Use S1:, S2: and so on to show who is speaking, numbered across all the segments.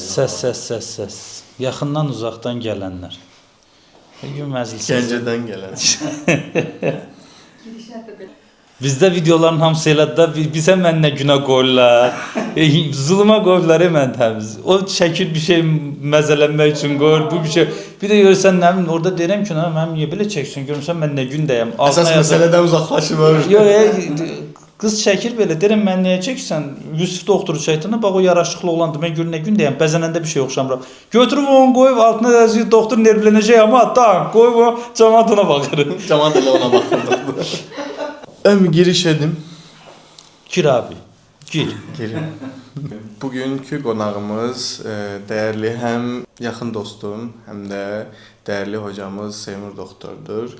S1: Səs, səs, səs, səs. Yaxından uzaqdan gələnlər. Bugün məclisimizə
S2: Gəncədən gələn.
S1: Bizdə videoların hamısı elədir də, bizə mən nə günə qoyurlar. Zuluma qoyurlar mən təmiz. O şəkil bir şey məzələnmək üçün qoyur, bu bir şey. Bir də görürsən nə bilim orada deyirəm ki, "Nə mənim niyə belə çəksin? Görmüsən mən nə gündəyəm."
S2: Əsas məsələdən uzaqlaşıb ölür.
S1: Yox, qız çəkir belə. Deyirəm mən niyə çəkirsən? Yusif doktoru çəkdin, bax o yaraşıqlı oğlandır. Mən gör nə gündəyəm. Bəzənəndə bir şey oxşamıram. Götürüb onu qoyub altına yazıyor, doktor nervlənəcək amma da qoyub o camaat ona baxır.
S2: Camaat elə ona baxırdı. Əm giriş edim.
S1: Gir abi. Gir.
S2: Girim. Bugünkü qonağımız dəyərli həm yaxın dostum, həm də dəyərli hocamız Seymur doktordur.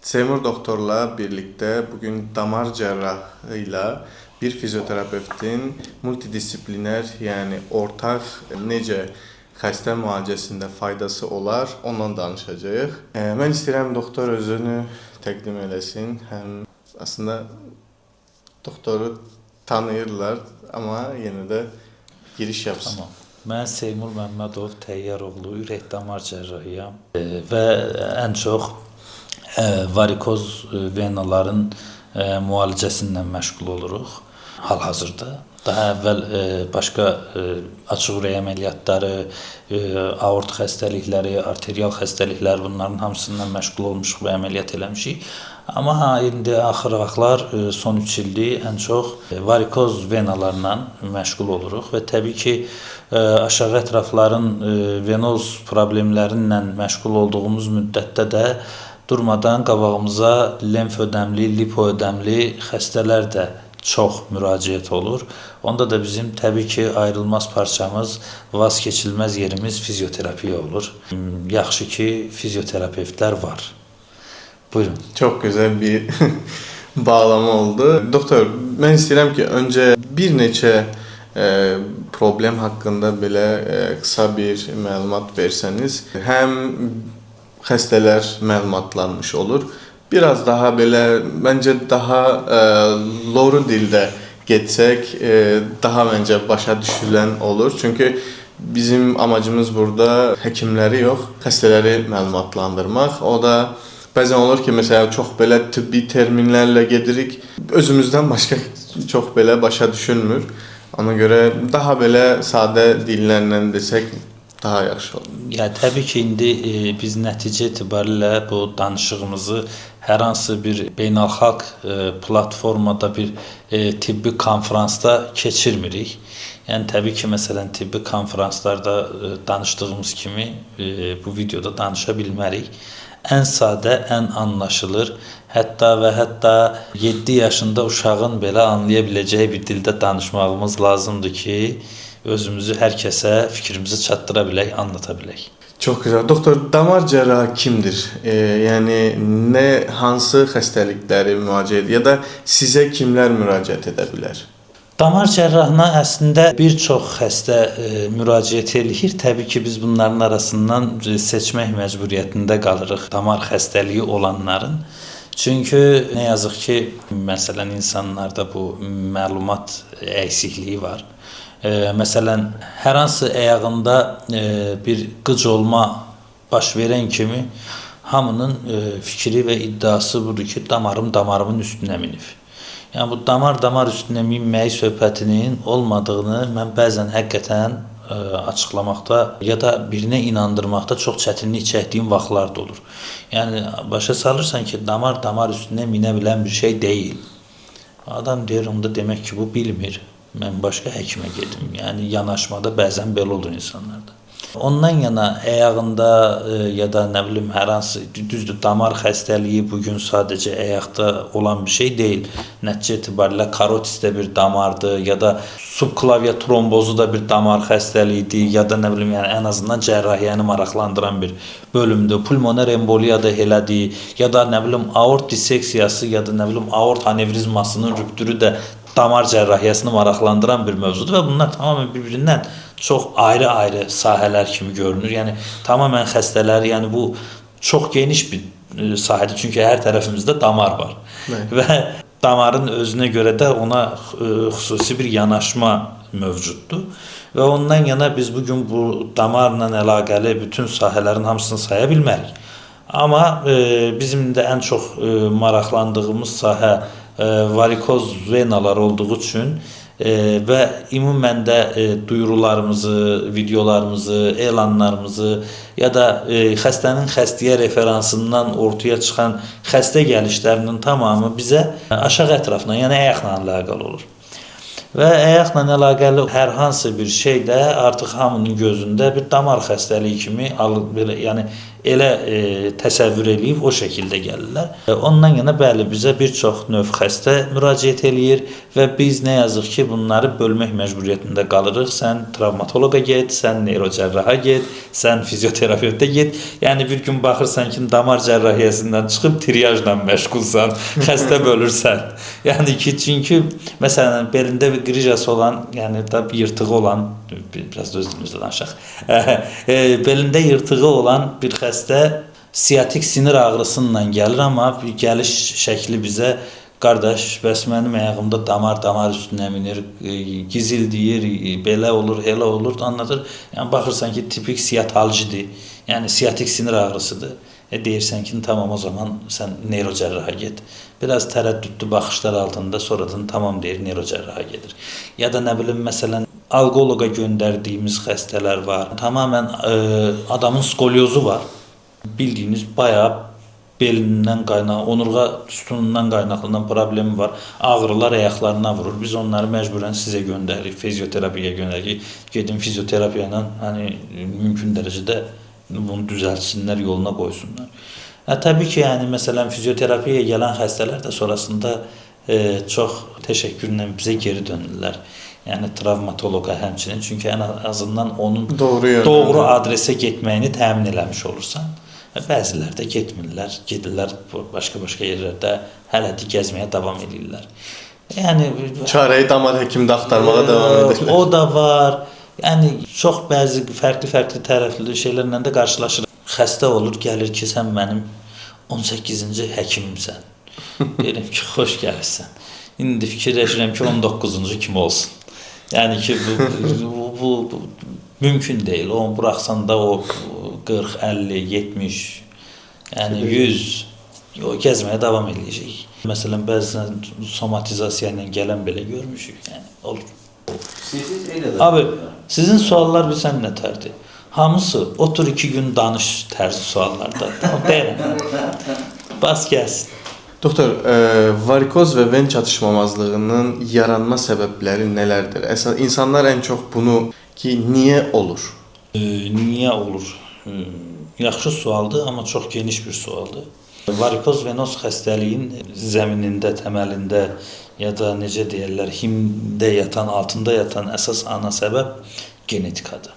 S2: Seymur doktorla birlikdə bu gün damar cərrahı ilə bir fizioterapevtin multidisipliner, yəni ortaq necə xəstə müalicəsində faydası olar, ondan danışacağıq. Mən istəyirəm doktor özünü təqdim eləsin. Həm aslında doktoru tanıyırlar, amma yenə də giriş yapsın.
S1: Tamam. Mən Seymur Məmmədov Təyyaroğlu, ürək damar cərrahıyam və ən çox varikoz venaların müalicəsindən məşğul oluruq hal-hazırda. Daha əvvəl başqa açıq ürək əməliyyatları, aort xəstəlikləri, arterial xəstəliklər, bunların hamısından məşğul olmuşuq və əməliyyat eləmişik. Amma indi axır vaxtlar son 3 ildir ən çox varikoz venalarla məşğul oluruq və təbii ki, aşağı ətrafların venoz problemləri ilə məşğul olduğumuz müddətdə də durmadan qabağımıza lenf ödəmli, lipoödəmli xəstələr də çox müraciət olur. Onda da bizim təbii ki, ayrılmaz parçamız, vazkeçilməz yerimiz fizioterapiya olur. Yaxşı ki, fizioterapevtlər var. Buyurun.
S2: Çox gözəl bir bağlama oldu. Doktor, mən istəyirəm ki, öncə bir neçə problem haqqında belə qısa bir məlumat versəniz, həm xəstələr məlumatlanmış olur. Biraz daha belə məncə daha loru dildə getsək, daha məncə başa düşülən olur. Çünki bizim amacımız burada həkimləri yox, xəstələri məlumatlandırmaq. O da bəzən olur ki, məsələn, çox belə tibbi terminlərlə gedirik, özümüzdən başqa çox belə başa düşülmür. Ona görə daha belə sadə dillərlə desək daha yaxşı olur.
S1: Ya təbii ki, indi biz nəticə etibarilə bu danışığımızı hər hansı bir beynəlxalq platformada bir tibbi konfransda keçirmirik. Yəni təbii ki, məsələn, tibbi konfranslarda danışdığımız kimi bu videoda danışa bilmərik. Ən sadə, ən anlaşılır, hətta və hətta 7 yaşında uşağın belə anlaya biləcəyi bir dildə danışmağımız lazımdır ki, özümüzü hər kəsə fikrimizi çatdıra bilək, anlata bilək.
S2: Çox gözəl. Doktor, damar cərrahı kimdir? Yəni nə hansı xəstəlikləri müalicə edir ya da sizə kimlər müraciət edə bilər?
S1: Damar cərrahına əslində bir çox xəstə müraciət eləyir. Təbii ki, biz bunların arasından seçmək məcburiyyətində qalırıq damar xəstəliyi olanların. Çünki nə yazıq ki, məsələn, insanlarda bu məlumat əksikliyi var. Məsələn, hər hansı ayağında bir qıc olma baş verən kimi hamının fikri və iddiası budur ki, damarım damarımın üstünə minib. Yəni bu damar üstünə minməyi söhbətinin olmadığını mən bəzən həqiqətən açıqlamaqda ya da birinə inandırmaqda çox çətinlik çəkdiyim vaxtlar da olur. Yəni başa salırsan ki, damar üstünə minə bilən bir şey deyil. Adam deyir, onda demək ki, bu bilmir. Mən başqa həkimə gedim. Yəni yanaşmada bəzən belə olur insanlarda. Ondan yana ayağında ya da nə bilim hər hansı düzdür damar xəstəliyi bu gün sadəcə ayaqda olan bir şey deyil. Nəticə etibarilə karotis də bir damardır ya da subklavya trombozu da bir damar xəstəliyidir ya da nə bilim yəni ən azından cərrahiyyəni maraqlandıran bir bölümdür. Pulmoner emboliya da elədir ya da nə bilim aort disseksiyası ya da nə bilim aort anevrizmasının rüptürü də damar cərrahiyyəsini maraqlandıran bir mövzudur və bunlar tamamilə bir-birindən çox ayrı-ayrı sahələr kimi görünür. Yəni tamamilə xəstələr, yəni bu çox geniş bir sahədir. Çünki hər tərəfimizdə damar var.
S2: Evet.
S1: Və damarın özünə görə də ona xüsusi bir yanaşma mövcuddur. Və ondan yana biz bu gün bu damarla əlaqəli bütün sahələrin hamısını saya bilmərik. Amma bizim də ən çox maraqlandığımız sahə varikoz venalar olduğu üçün və ümumən də duyurularımızı, videolarımızı, elanlarımızı ya da xəstənin xəstəyə referansından ortaya çıxan xəstə gəlişlərinin tamamı bizə aşağı ətrafla, yəni ayaqla əlaqəli olur. Və ayaqla əlaqəli hər hansı bir şey də artıq hamının gözündə bir damar xəstəliyi kimi belə, yəni elə təsəvvür eləyib o şəkildə gəlirlər. Ondan yana bəli bizə bir çox növ xəstə müraciət eləyir və biz nə yazıq ki bunları bölmək məcburiyyətində qalırıq. Sən travmatoloqa get, sən neyrocərraha get, sən fizioterapevtə get. Yəni bir gün baxırsan ki damar cərrahiyyəsindən çıxıb triyajla məşğulsan, xəstə bölürsən. Yəni ki çünki məsələn belində bir qrijası olan, yəni da yırtığı olan, biraz da öz dilimizdə danışaq. Belində yırtığı olan bir xəstə siatik sinir ağrısıyla gəlir, amma bir gəliş şəkli bizə qardaş, bəs mənim ayağımda damar üstünə minir, gizildiyir, belə olur, elə olur, anlatır. Yəni baxırsan ki, tipik siataljidir, yəni siatik sinir ağrısıdır. Deyirsən ki, tamam o zaman sən neyrocərraha get. Biraz tərəddüdlü baxışlar altında sonradan tamam deyir, neyrocərraha gedir. Ya da nə bilim, məsələn, alqoloqa göndərdiyimiz xəstələr var. Tamamən adamın skolyozu var. Bildiyiniz bayağı belindən qaynaq, onurğa sütunundan qaynaqlanan problemi var. Ağrılar ayaqlarına vurur. Biz onları məcburən sizə göndəririk, fizioterapiyaya göndəririk. Gedin fizioterapiya ilə hani mümkün dərəcədə bunu düzəltsinlər, yoluna qoysunlar. Təbii ki, yəni məsələn fizioterapiyaya gələn xəstələr də sonrasında çox təşəkkürlə bizə geri dönürlər. Yəni travmatoloqa həmçinin, çünki ən azından onun doğru adresə getməyini təmin eləmiş olursan. Bəziləri də getmirlər, gedirlər başqa-başqa yerlərdə hələ də gəzməyə davam edirlər. Yəni
S2: çarəyi damar həkimdə axtarmağa davam edirlər.
S1: O da var. Yəni çox bəzi fərqli-fərqli tərəfli şeylərlə də qarşılaşırıq. Xəstə olur, gəlir ki, sən mənim 18-ci həkimimsən. Deyirəm ki, xoş gəlirsən. İndi fikirləşirəm ki, 19-cu kim olsun. Yəni ki, bu mümkün deyil. Onu buraxsan da o 40, 50, 70, yəni 100 o gəzməyə davam eləyəcək. Məsələn, bəzən somatizasiya ilə gələn belə görmüşük. Yəni olur. Abi, sizin suallar bilsən nə tərdir? Hamısı otur 2 gün danış tərzi suallarda. Tamam, deyirəm. Bas gəlsin.
S2: Doktor, varikoz və ven çatışmamazlığının yaranma səbəbləri nələrdir? Əsas insanlar ən çox bunu ki, niyə olur?
S1: Niyə olur? Yaxşı sualdır, amma çox geniş bir sualdır. Varikoz venoz xəstəliyin zəminində, təməlində ya da necə deyirlər, himdə yatan, altında yatan əsas ana səbəb genetikadır.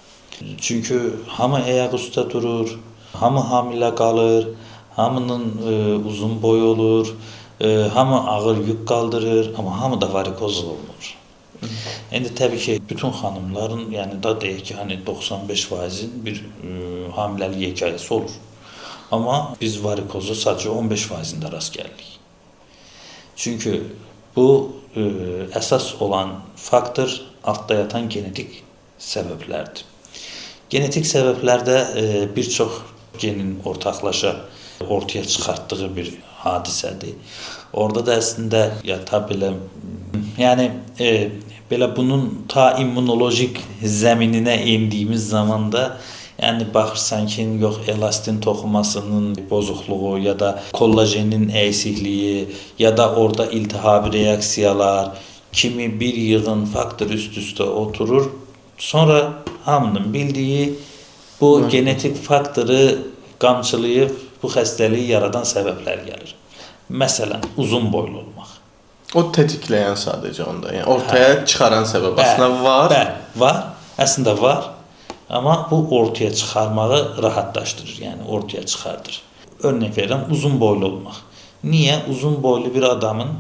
S1: Çünki hamı ayaq üstə durur, hamı hamilə qalır, hamının uzun boyu olur, hamı ağır yük qaldırır, amma hamı da varikoz olmur. İndi təbii ki, bütün xanımların, yəni da deyək ki, hani 95%-in bir hamiləlik hekayəsi olur. Amma biz varikozu sadəcə 15%-ində rast gəlirik. Çünki bu əsas olan faktor altda yatan genetik səbəblərdir. Genetik səbəblərdə bir çox genin ortaqlaşa ortaya çıxartdığı bir hadisədir. Orada da əslində ya ta belə, yəni belə bunun ta immunolojik zəmininə endiyimiz zamanda, yəni baxırsan ki, yox elastin toxumasının bozuqluğu ya da kollagenin əksikliyi ya da orada iltihabi reaksiyalar kimi bir yığın faktor üst-üstə oturur. Sonra hamının bildiyi bu genetik faktoru qamçılayıb bu xəstəliyi yaradan səbəblər gəlir. Məsələn, uzun boylu olmaq.
S2: O tetikləyən sadəcə onda, yəni ortaya çıxaran səbəb aslında var.
S1: Bəli, var. Əslində var. Amma bu ortaya çıxarmağı rahatlaşdırır, yəni ortaya çıxardır. Örnək verirəm, uzun boylu olmaq. Niyə? Uzun boylu bir adamın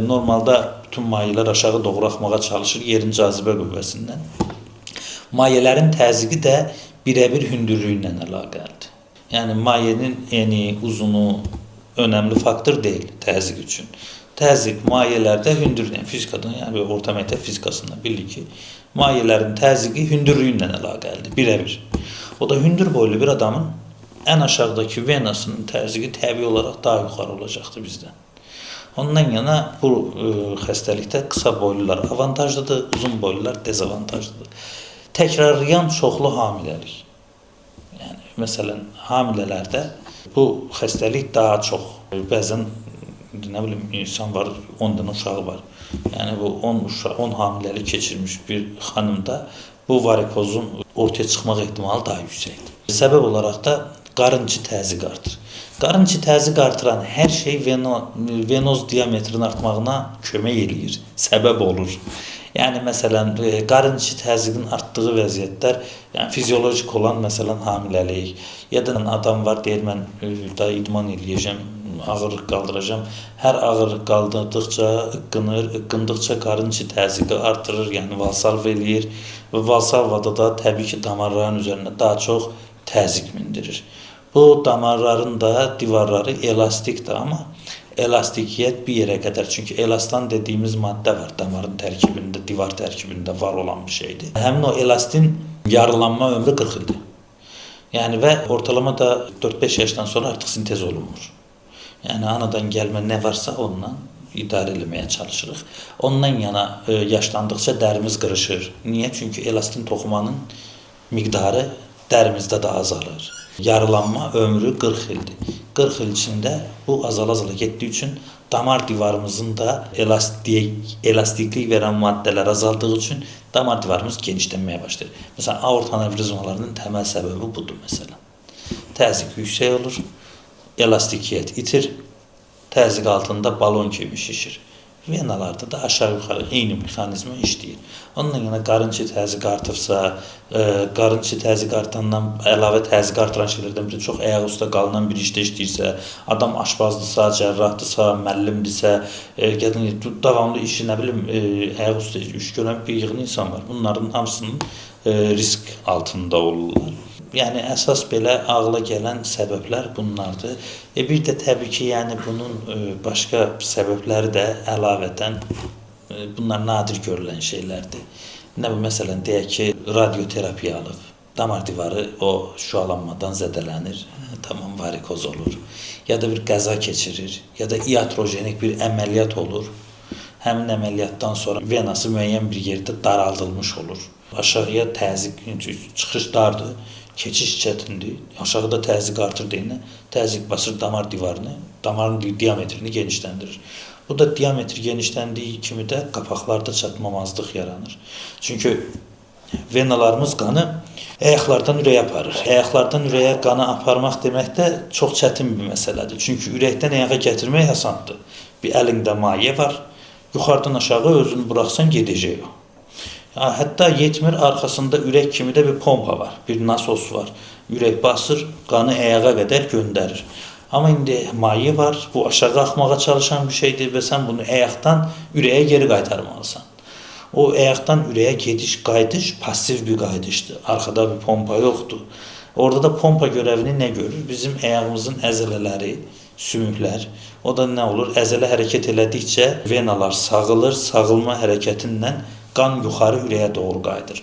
S1: normalda bütün mayələr aşağı doğru axmağa çalışır yerin cazibə qüvvəsindən. Mayələrin təzyiqi də birəbir hündürlüyü ilə əlaqəlidir. Yəni mayenin eni, uzunu önəmli faktor deyil təzyiq üçün. Təzyiq mayelərdə hündür, yəni fizikadan, yəni orta məktəb fizikasından bilirik ki, mayələrin təzyiqi hündürlüyü ilə əlaqəlidir, birəbir. O da hündür boylu bir adamın ən aşağıdakı venasının təzyiqi təbii olaraq daha yuxarı olacaqdır bizdən. Ondan yana bu xəstəlikdə qısa boylular avantajlıdır, uzun boylular dezavantajlıdır. Təkrarlayan çoxlu hamiləlik. Yəni məsələn hamilələrdə bu xəstəlik daha çox, bəzən nə bilim insan var, 10 dənə uşağı var. Yəni bu 10 uşaq, 10 hamiləlik keçirmiş bir xanımda bu varikozun ortaya çıxmaq ehtimalı daha yüksəkdir. Səbəb olaraq da qarın içi təzyiq artır. Qarın içi təzyiq artıran hər şey venoz diametrinin artmağına kömək eləyir, səbəb olur. Yəni məsələn qarın içi təzyiqin artdığı vəziyyətlər, yəni fiziolojik olan məsələn hamiləlik, ya da adam var deyir mən da idman eləyəcəm, ağırlıq qaldıracağam. Hər ağırlıq qaldırdıqca ıqqınır, ıqqındıqca qarın içi təzyiqi artırır, yəni valsalva eləyir və valsalvada da təbii ki damarların üzərinə daha çox təzyiq mindirir. Bu damarların da divarları elastikdir, amma elastikiyyət bir yerə qədər. Çünki elastan dediyimiz maddə var damarın tərkibində, divar tərkibində var olan bir şeydir. Həmin o elastin yarılanma ömrü 40 ildir. Yəni və ortalama da 4-5 yaşdan sonra artıq sintez olunmur. Yəni anadan gəlmə nə varsa onunla idarə eləməyə çalışırıq. Ondan yana yaşlandıqca dərimiz qırışır. Niyə? Çünki elastin toxumanın miqdarı dərimizdə də azalır. Yarılanma ömrü 40 ildir. 40 il içində bu azala-azala getdiyi üçün damar divarımızın da elastiklik verən maddələr azaldığı üçün damar divarımız genişlənməyə başlayır. Məsələn, aort anevrizmalarının təməl səbəbi budur məsələn. Təzyiq yüksək olur, elastikiyyət itir, təzyiq altında balon kimi şişir. Venalarda da aşağı-yuxarı eyni mexanizma işləyir. Ondan yana qarın içi təzyiq artırsa, qarın içi təzyiq artandan əlavə təzyiq artıran şeylərdən biri çox ayaq üstə qalınan bir işdə işləyirsə, adam aşpazdısa, cərrahdırsa, müəllimdirsə, davamlı işi, nə bilim, ayaq üstə iş görən bir yığın insan var. Bunların hamısının risk altında olurlar. Yəni əsas belə ağla gələn səbəblər bunlardır. Bir də təbii ki, yəni bunun başqa səbəbləri də əlavətən bunlar nadir görülən şeylərdir. Nə bu məsələn deyək ki, radioterapiya alıb, damar divarı o şüalanmadan zədələnir, tamam varikoz olur. Ya da bir qəza keçirir, ya da iatrogenik bir əməliyyat olur. Həmin əməliyyatdan sonra venası müəyyən bir yerdə daraldılmış olur. Aşağıya təzyiq, çıxış dardır, keçiş çətindir. Aşağıda təzyiq artır deyinə, təzyiq basır damar divarını, damarın diametrini genişləndirir. Bu da diametr genişləndiyi kimi də qapaqlarda çatmamazlıq yaranır. Çünki venalarımız qanı ayaqlardan ürəyə aparır. Ayaqlardan ürəyə qanı aparmaq demək də çox çətin bir məsələdir. Çünki ürəkdən ayağa gətirmək asandır. Bir əlində maye var, yuxarıdan aşağı özünü buraxsan gedəcək o. Hətta yetmir, arxasında ürək kimi də bir pompa var, bir nasos var. Ürək basır, qanı ayağa qədər göndərir. Amma indi maye var, bu aşağı axmağa çalışan bir şeydir və sən bunu ayaqdan ürəyə geri qaytarmalısan. O ayaqdan ürəyə gediş, qayıdış pasiv bir qayıdışdır. Arxada bir pompa yoxdur. Orada da pompa görevini nə görür? Bizim ayağımızın əzələləri, sümüklər. O da nə olur? Əzələ hərəkət elədikcə venalar sağılır, sağılma hərəkətinlə qan yuxarı ürəyə doğru qayıdır.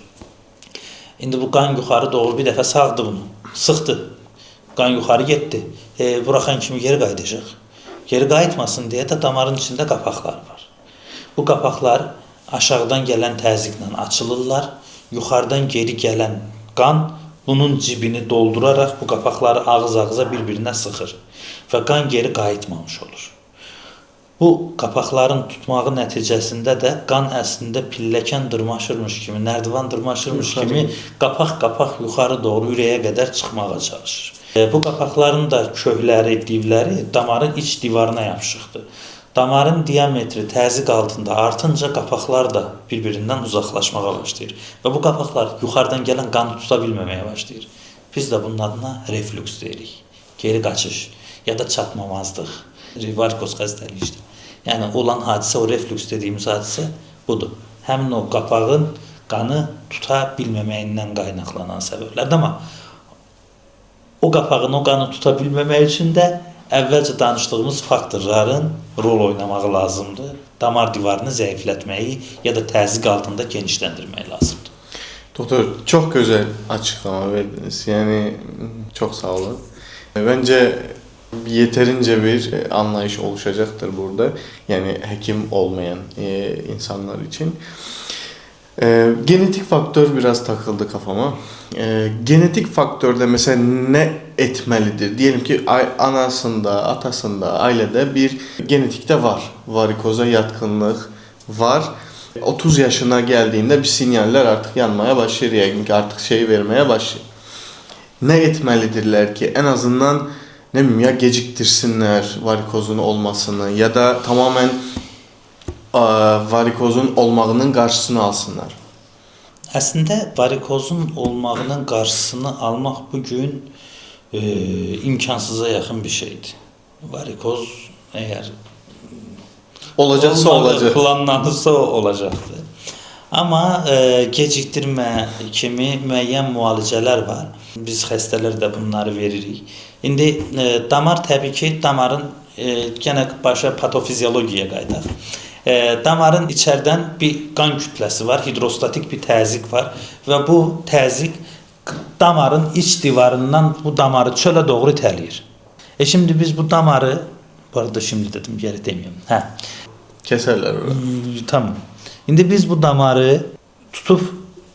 S1: İndi bu qan yuxarı doğru bir dəfə sağdı bunu, sıxdı. Qan yuxarı getdi. Buraxan kimi geri qayıdacaq. Geri qayıtmasın deyə də damarın içində qapaqlar var. Bu qapaqlar aşağıdan gələn təzyiqlə açılırlar. Yuxarıdan geri gələn qan bunun cibini dolduraraq bu qapaqları ağız-ağıza bir-birinə sıxır və qan geri qayıtmamış olur. Bu qapaqların tutmağı nəticəsində də qan əslində pilləkən dırmaşırmış kimi, nərdivan dırmaşırmış kimi qapaq-qapaq yuxarı doğru ürəyə qədər çıxmağa çalışır. Bu qapaqların da kökləri, divləri damarın iç divarına yapışıqdır. Damarın diametri təzyiq altında artınca qapaqlar da bir-birindən uzaqlaşmağa başlayır. Və bu qapaqlar yuxarıdan gələn qanı tuta bilməməyə başlayır. Biz də bunun adına reflüks deyirik. Geri qaçış ya da çatmamazlıq. Varikoz xəstəliyi işte. Yəni olan hadisə, o reflüks dediyimiz hadisə budur. Həmin o qapağın qanı tuta bilməməyindən qaynaqlanan səbəblərdir. Amma o qapağın o qanı tuta bilməmək üçün də Əvvəlcə danışdığımız faktorların rol oynamağı lazımdır. Damar divarını zəiflətməyi ya da təzyiq altında genişləndirmək lazımdır.
S2: Doktor, çox gözəl açıqlama verdiniz. Yəni çox sağ olun. Məncə yeterince bir anlayış oluşacaktır burada. Yani hekim olmayan insanlar için. Genetik faktör biraz takıldı kafama. Genetik faktörde mesela ne etmelidir? Diyelim ki anasında, atasında, ailede bir genetikte var. Varikoza yatkınlık var. 30 yaşına geldiğinde bir sinyaller artık yanmaya başlıyor. Yani ki artık şey vermeye başlıyor. Ne etmelidirler ki en azından ne bileyim ya geciktirsinler varikozun olmasını ya da tamamen varikozun olmağının qarşısını alsınlar.
S1: Əslində varikozun olmağının qarşısını almaq bu gün imkansıza yaxın bir şeydir. Varikoz əgər
S2: olacaqsa olacaq,
S1: planlanırsa olacaqdır. Amma gecikdirmə kimi müəyyən müalicələr var. Biz xəstələr də bunları veririk. İndi damar təbii ki, damarın yenə başa patofiziologiyaya qayıdaq. Damarın içərdən bir qan kütləsi var, hidrostatik bir təzyiq var və bu təzyiq damarın iç divarından bu damarı çölə doğru itələyir. Şimdi biz bu damarı, bu arada şimdi dedim, geri deməyim. Hə.
S2: Kəsərlər orada.
S1: Tamam. İndi biz bu damarı tutub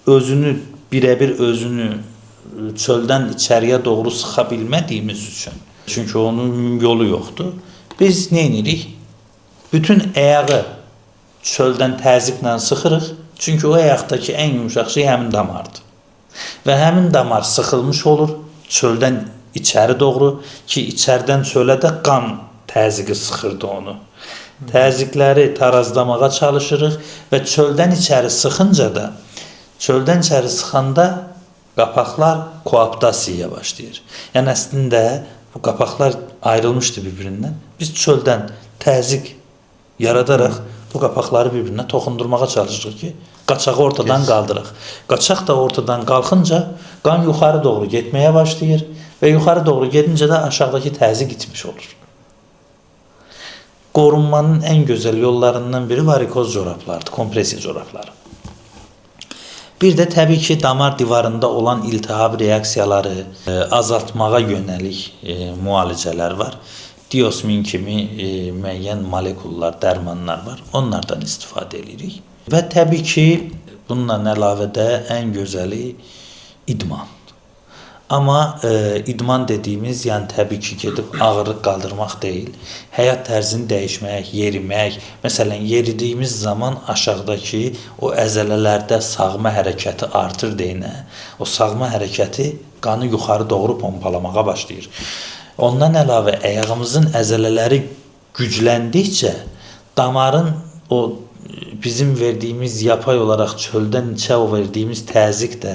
S1: özünü, birebir özünü çöldən içəriyə doğru sıxa bilmədiyimiz üçün, çünki onun yolu yoxdur. Biz nə edirik? Bütün ayağı çöldən təzyiqlə sıxırıq. Çünki o ayaqdakı ən yumşaq şey həmin damardır. Və həmin damar sıxılmış olur çöldən içəri doğru ki, içəridən çölə də qan təzyiqi sıxırdı onu. Təzyiqləri tarazlamağa çalışırıq və çöldən içəri sıxınca da, çöldən içəri sıxanda qapaqlar koaptasiyaya başlayır. Yəni əslində bu qapaqlar ayrılmışdı bir-birindən. Biz çöldən təzyiq yaradaraq bu qapaqları bir-birinə toxundurmağa çalışırıq ki, qaçağı ortadan qaldıraq. Qaçaq da ortadan qalxınca qan yuxarı doğru getməyə başlayır və yuxarı doğru gedincə də aşağıdakı təzyiq itmiş olur. Qorunmanın ən gözəl yollarından biri varikoz corablardır, kompressiya corabları. Bir də təbii ki, damar divarında olan iltihab reaksiyaları azaltmağa yönəlik müalicələr var. Diosmin kimi müəyyən molekullar, dərmanlar var. Onlardan istifadə edirik. Və təbii ki, bununla əlavə də ən gözəli idman. Amma idman dediyimiz, yəni təbii ki, gedib ağırlıq qaldırmaq deyil. Həyat tərzini dəyişmək, yerimək. Məsələn, yeridiyimiz zaman aşağıdakı o əzələlərdə sağma hərəkəti artır deyinə. O sağma hərəkəti qanı yuxarı doğru pompalamağa başlayır. Ondan əlavə ayağımızın əzələləri gücləndikcə damarın o bizim verdiyimiz yapay olaraq çöldən içə o verdiyimiz təzyiq də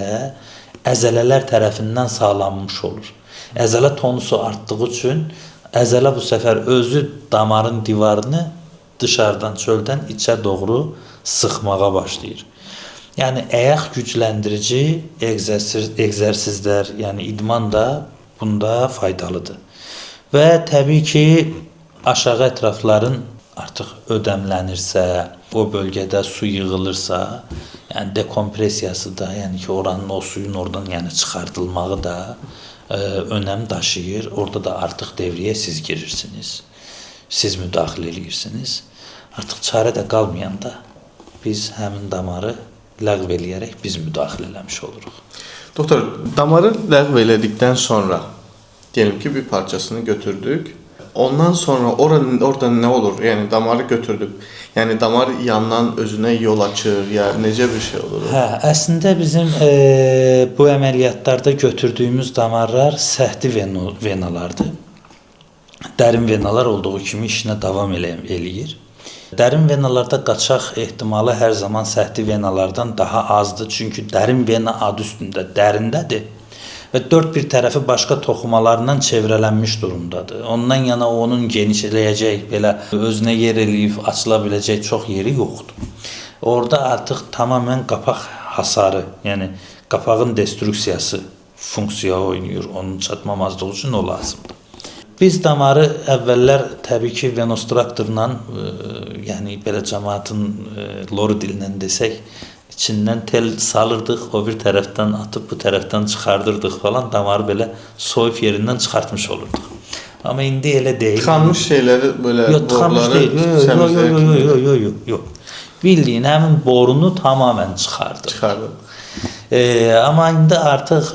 S1: əzələlər tərəfindən sağlanmış olur. Əzələ tonusu artdığı üçün əzələ bu səfər özü damarın divarını dışarıdan, çöldən içə doğru sıxmağa başlayır. Yəni ayaq gücləndirici egzersizlər, yəni idman da bunda faydalıdır. Və təbii ki, aşağı ətrafların artıq ödəmlənirsə, o bölgədə su yığılırsa, yəni dekompressiyası da, yəni ki, oranın o suyun oradan yəni çıxardılmağı da önəm daşıyır. Orada da artıq devrəyə siz girirsiniz. Siz müdaxilə eləyirsiniz. Artıq çarə də qalmayanda biz həmin damarı ləğv eləyərək biz müdaxilə eləmiş oluruq.
S2: Doktor, damarı ləğv elədikdən sonra diyelim ki, bir parçasını götürdük. Ondan sonra orada nə olur? Yəni damarı götürdük. Yəni damar yandan özünə yol açır, ya necə bir şey olur?
S1: Hə, əslində bizim bu əməliyyatlarda götürdüyümüz damarlar səthi venalardır. Dərin venalar olduğu kimi işinə davam eləyir. Dərin venalarda qaçaq ehtimalı hər zaman səthi venalardan daha azdır. Çünki dərin vena adı üstündə dərindədir və dörd bir tərəfi başqa toxumalarla çevrələnmiş durumdadır. Ondan yana onun genişləyəcək, belə özünə yer eləyib açıla biləcək çox yeri yoxdur. Orada artıq tamamilə qapaq hasarı, yəni qapağın destruksiyası funksiya oynayır. Onun çatmamazlığı üçün o lazımdır. Biz damarı əvvəllər təbii ki, venostraktorla, yəni belə cəmaatın loru dilinə desək, içindən tel salırdıq, o bir tərəfdən atıb bu tərəfdən çıxardırdıq falan, damarı belə soyub yerindən çıxartmış olurduq. Amma indi elə deyil.
S2: Tıxanmış şeyləri belə
S1: yox, tıxanmış deyil. Yox. Bildiyin həmin borunu tamamən çıxardır.
S2: Çıxardır.
S1: Amma indi artıq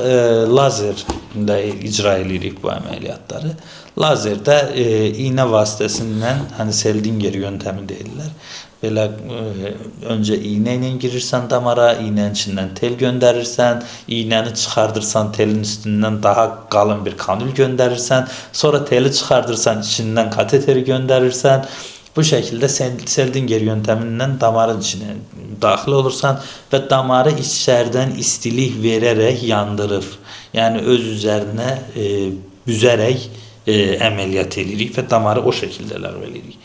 S1: lazerlə icra edirik bu əməliyyatları. Lazerdə iynə vasitəsindən, hani Seldinger yöntəmi deyirlər. Belə öncə iynə ilə girirsən damara, iynənin içindən tel göndərirsən, iynəni çıxardırsan, telin üstündən daha qalın bir kanül göndərirsən, sonra teli çıxardırsan, içindən kateteri göndərirsən. Bu şəkildə Seldinger yöntəmindən damarın içinə daxil olursan və damarı içərdən istilik verərək yandırır. Yəni öz üzərinə büzərək əməliyyat edirik və damarı o şəkildə ləğv edirik.